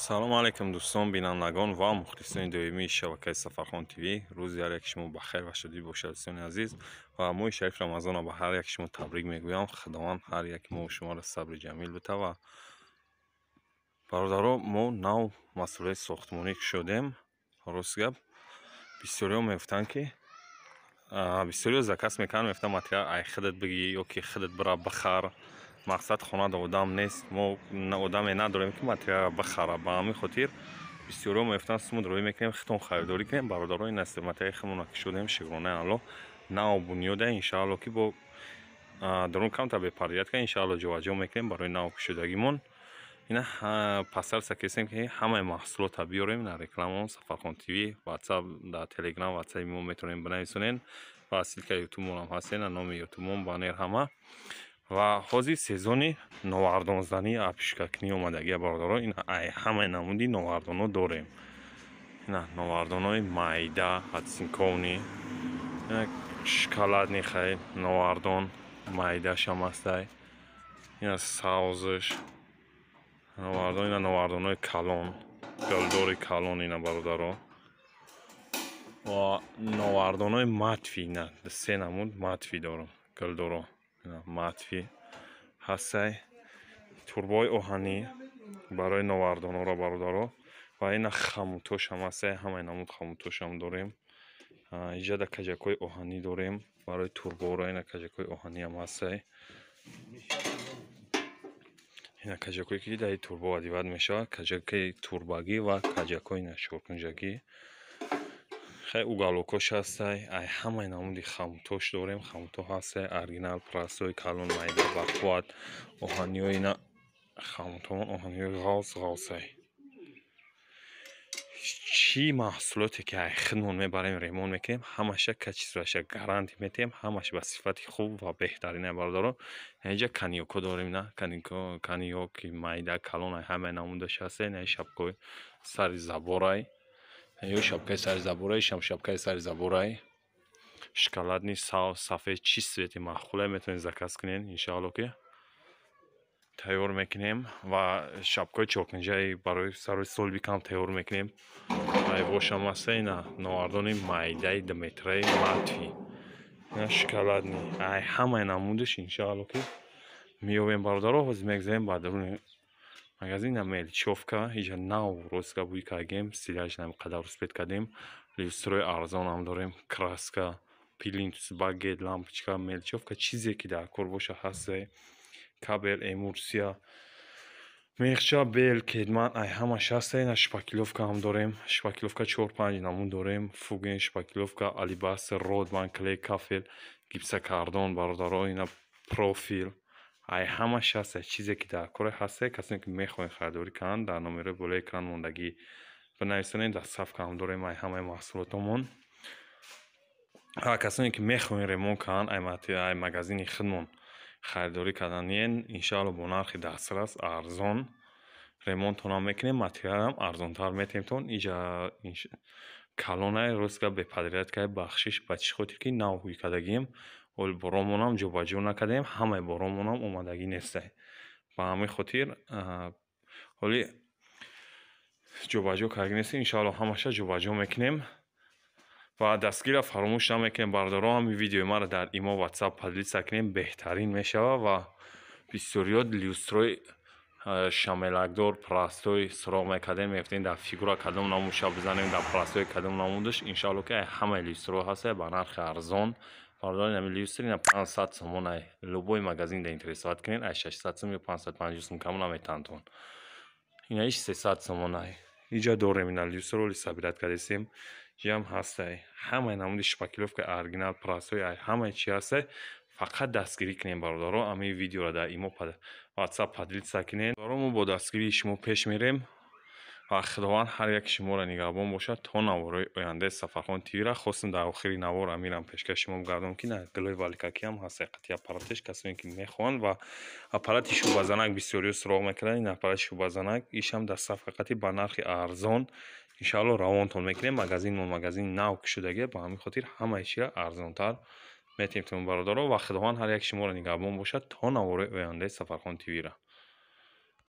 Салому алайкум, дӯстон, бинандагон ва мухлисони доимии шабакаи Сафархон ТВ. Рӯзи ҳар яки шумо ба хайр ва шодӣ бошад, дӯстони азиз, ва моҳи шариф Рамазонро ба ҳар яки шумо табрик мегӯям. Худованд ҳар яки мо шуморо сабри ҷамил бита. Ва бародаро, мо нав масъулияти сохтмонӣ шудем. Рост гап, бисёриҳо мегуфтанд, ки бисёриҳо заказ мекунанд, мегуфтанд, материал ай худат бигӣ ё ки худат бира бихар. Мақсад, хонада одам нест, мо одаме надорем, ки материалро бихара. Ба ҳамин хотир бисёриҳо мегуфтанд, сумуд роҳӣ мекунем, худтон харидорӣ кунем. Бародаро, ин аст материали худмона ки шудем, шукронаи Аллоҳ, нав бунёда. Иншаалло, ки бо дарун камтар бепардият иншаалло ҷобаҷо мекунем барои нав кушодагимон. Ина пасар кесем, ки ҳамаи маҳсулота биёрем. На рекламаон Сафархон ТВ, Ватсап, дар Телеграм, Ватсаи мо метавонем бинависонен ва ссылкаи Ютубмонам ҳастен, номи Ютубмон банер ҳама. Ва ҳозир сезони новардонзанӣ, обшивкакунӣ омадагия, бародаро. Ин ай ҳамаи намуди новардоно дорем. Ина новардонои майда, оцинкованный, шоколадный, хай новардон майдашам ҳастай. Ина савзш новардон, ина новардонои калон, гулдори калон, ина, бародаро, ва новардонои матфи. Ина се намуд матфи дорам, гулдоро матфи ҳастай, турбои оҳанӣ барои новардоноро, бародаро. Ва ина хомутошам ҳастай, ҳамаи намуд хомутошам дорем. Иҷада каҷакҳои оҳанӣ дорем барои турборо. Ина каҷакҳои оҳаниам ҳастай, ина каҷакҳое, ки дар турбо одевать мешавад, каҷаки турбагӣ ва каҷакҳои ина чоркунҷагӣ. Хай уголокош ҳастай. Ай ҳамаи намуди хомутош дорем, хомуто ҳастай, оригинал, простой, калон, майда, бақувват, оҳаниҳои. Ина хомутомон оҳаниҳои ғавс ғавсай. Чӣ маҳсулоте ки ай худмон мебарем, ремонт мекунем, ҳамаша качествоаша гарантия метиҳем, ҳамаш ба сифати хуб ва беҳтарин, бародаро. Инҷа коньяко дорем, на коньяки майда, калон, ҳамаи намудаш ҳастай. На шапкаи сари заборай, ё шапкаи сари заборай, шам шапкаи сари заборай, шоколадный, сабз, сафед, чӣ цвети маъқуле метавонед заказ кунед, иншаалло, ки тайёр мекунем. Ва шапкаи чоркунҷаи барои сарои столбикам тайёр мекунем. Айвошам аста. Ина новардони майдаи думетраи матфи, ина шоколадный, ай ҳамаи намудаш иншаалло, ки меёбем, бародаро. Ҳозир мегзарем ба даруни магазин. Ина мелчёвка, иҷа нав ростга бӯй кардем, стиляж қадар успеть кардем. Люстрои арзонам дорем, краска, плинтус, багет, лампочка, мелчёвка, чизе ки дар кор боша ҳастай, кабел, эмульсия, мехча, бел, кедман, ай ҳамаш ҳастай. Ина шпаклёвкаам дорем, шпаклёвка чор панҷ намуд дорем: фуген, шпаклёвка, алебастр, родман, клей, кафел, гипсокартон, бародаро, ина профил, ай ҳамаш ҳастай. Чизе ки дар коре ҳастай. Касоне ки мехоҳед харидорӣ кунанд, дар номерои болои экран мондагӣ бинависонед. Доставкаам дорем ай ҳамаи маҳсулотомон. Ва касоне ки мехоҳед ремонт кунанд, ай магазини худмон харидорӣ карданиен, иншаалло, бо нархи дастрас, арзон ремонтонам мекунем, материалам арзонтар метиҳемтон. Иҷа калонай, ростга беподрядкай, бахшиш, ба чӣ хотир ки нав ҳуй кардагием, ҳоли боромонам ҷобаҷо накардем, ҳамаи боромонам омадагӣ нестай. Ба ҳамин хотир ҳоли ҷобаҷо кардагӣ нестем, иншаалло, ҳамаша ҷобаҷо мекунем. Ва дастгирро фаромӯш намекунем, бародаро. Ҳамин видеои маро дар Имо, Ватсап поделиться кунем, беҳтарин мешавад. Ва бисёриёт люстрои шамелакдор, простой суроғ мекардем, мегуфтем, дар фигура кадом намудша бизанем, дар простой кадом намудаш. Иншаалло, ки ҳамаи люстроҳо ҳастае ба нархи арзон, бародари. Ҳамин люстр ина 500 сомон, ай любой магазин да интересовать кунед, ай 600 сом ё 550 сом камон наметаҳанд. Ина иш 300 сомон ай. Иҷа дорем ина люстр, оли собирать кардесем, ҷиам ҳастай. Ҳамаи намуди шпаклёвка, оригинал, простой, ай ҳамаи чи ҳастай. Фақат дастгирӣ кунем, бародаро. Ҳамин видеоро дар Имо, Ватсап поделиться кунед. Мо бо дастгирии шумо пеш мерем ва Худованд ҳар яки шуморо нигаҳбон бошад то наворои ояндаи Сафархон ТВра. Хостем дар охири навор амирам пешкаши шумо бигардонам, ки на гулои валикакиам ҳастай, қатъи аппаратеш, касоне ки мехоҳанд. Ва аппарати шӯъбазанак бисёриё суроғ мекарданд. Ин аппарати шӯъбазанак ишам доставка қатъи ба нархи арзон иншаалло равонтон мекунем. Магазинмон магазини нав кушодагия, ба ҳамин хотир ҳамаи чиро арзонтар метиҳем, бародаро. Ва Худованд ҳар яки шуморо нигаҳбон бошад то наворои ояндаи Сафархон ТВра.